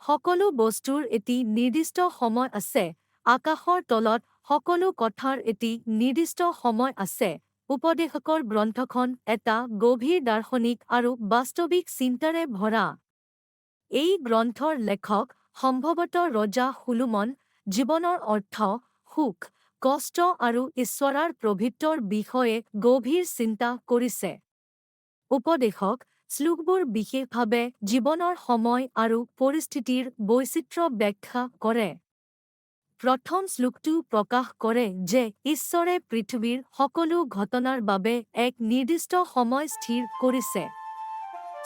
সকলো বস্তুৰ এটি নিৰ্দিষ্ট সময় আছে, আকাশৰ তলত সকলো কথাৰ এটি নিৰ্দিষ্ট সময় আছে। উপদেশকৰ গ্ৰন্থখন এটা গভীৰ দাৰ্শনিক আৰু বাস্তৱিক চিন্তাৰে ভৰা। এই গ্ৰন্থৰ লেখক, সম্ভৱতঃ ৰজা শলোমন, জীৱনৰ অৰ্থ, সুখ, কষ্ট আৰু ঈশ্বৰৰ প্ৰভুত্বৰ বিষয়ে গভীৰ চিন্তা কৰিছে। উপদেশক শ্লোকবোৰ বিশেষভাৱে জীৱনৰ সময় আৰু পৰিস্থিতিৰ বৈচিত্ৰ্য ব্যাখ্যা কৰে। প্ৰথম শ্লোকটো প্ৰকাশ কৰে যে ঈশ্বৰে পৃথিৱীৰ সকলো ঘটনাৰ বাবে এক নিৰ্দিষ্ট সময় স্থিৰ কৰিছে।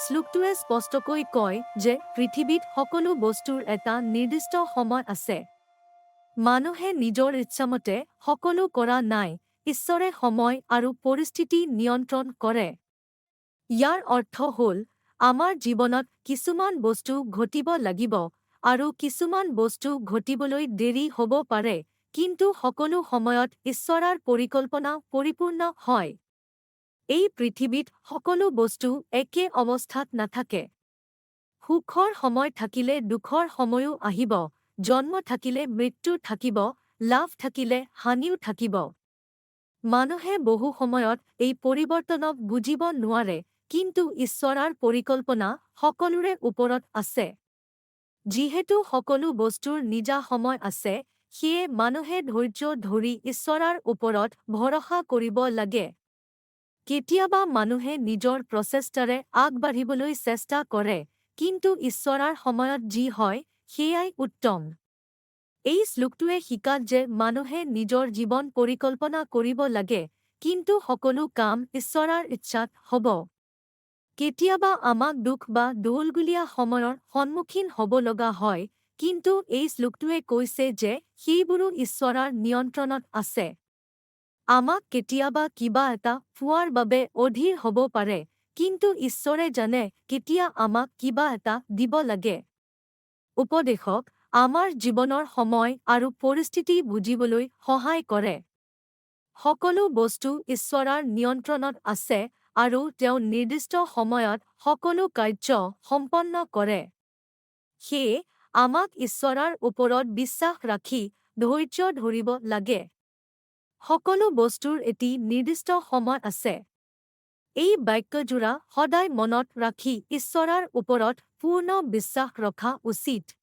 শ্লোকটোৱে স্পষ্টকৈ কয় যে পৃথিৱীত সকলো বস্তুৰ এটা নিৰ্দিষ্ট সময় আছে। মানুহে নিজৰ ইচ্ছামতে সকলো কৰা নাই, ঈশ্বৰে সময় আৰু পৰিস্থিতি নিয়ন্ত্ৰণ কৰে। ইয়াৰ অৰ্থ হ'ল, আমাৰ জীৱনত কিছুমান বস্তু ঘটিব লাগিব আৰু কিছুমান বস্তু ঘটিবলৈ দেৰি হ'ব পাৰে, কিন্তু সকলো সময়ত ঈশ্বৰৰ পৰিকল্পনা পৰিপূৰ্ণ হয়। এই পৃথিৱীত সকলো বস্তু একে অৱস্থাত নাথাকে। সুখৰ সময় থাকিলে দুখৰ সময়ো আহিব, জন্ম থাকিলে মৃত্যু থাকিব, লাভ থাকিলে হানিও থাকিব। মানুহে বহু সময়ত এই পৰিৱৰ্তনক বুজিব নোৱাৰে, কিন্তু ঈশ্বৰৰ পৰিকল্পনা সকলোৰে ওপৰত আছে। যিহেতু সকলো বস্তুৰ নিজা সময় আছে, সেয়ে মানুহে ধৈৰ্য ধৰি ঈশ্বৰৰ ওপৰত ভৰসা কৰিব লাগে। কেতিয়াবা মানুহে নিজৰ প্ৰচেষ্টাৰে আগবাঢ়িবলৈ চেষ্টা কৰে, কিন্তু ঈশ্বৰৰ সময়ত যি হয়, সেয়াই উত্তম। এই শ্লোকটোৱে শিকায় যে মানুহে নিজৰ জীৱন পৰিকল্পনা কৰিব লাগে, কিন্তু সকলো কাম ঈশ্বৰৰ ইচ্ছাত হ'ব। কেতিয়াবা আমাক দুখ বা দোলগুলীয়া সময়ৰ সন্মুখীন হ'ব লগা হয়, কিন্তু এই শ্লোকটোৱে কৈছে যে সেইবোৰো ঈশ্বৰৰ নিয়ন্ত্ৰণত আছে। আমাক কেতিয়াবা কিবা এটা পোৱাৰ বাবে অধীৰ হ'ব পাৰে, কিন্তু ঈশ্বৰে জানে কেতিয়া আমাক কিবা এটা দিব লাগে। উপদেশক আমাৰ জীৱনৰ সময় আৰু পৰিস্থিতি বুজিবলৈ সহায় কৰে। সকলো বস্তু ঈশ্বৰৰ নিয়ন্ত্ৰণত আছে আৰু তেওঁ নিৰ্দিষ্ট সময়ত সকলো কাৰ্য সম্পন্ন কৰে। সেয়ে আমাক ঈশ্বৰৰ ওপৰত বিশ্বাস ৰাখি ধৈৰ্য ধৰিব লাগে। সকলো বস্তুৰ এটি নিৰ্দিষ্ট সময় আছে। এই বাক্যজোৰা সদায় মনত ৰাখি ঈশ্বৰৰ ওপৰত পূৰ্ণ বিশ্বাস ৰখা উচিত।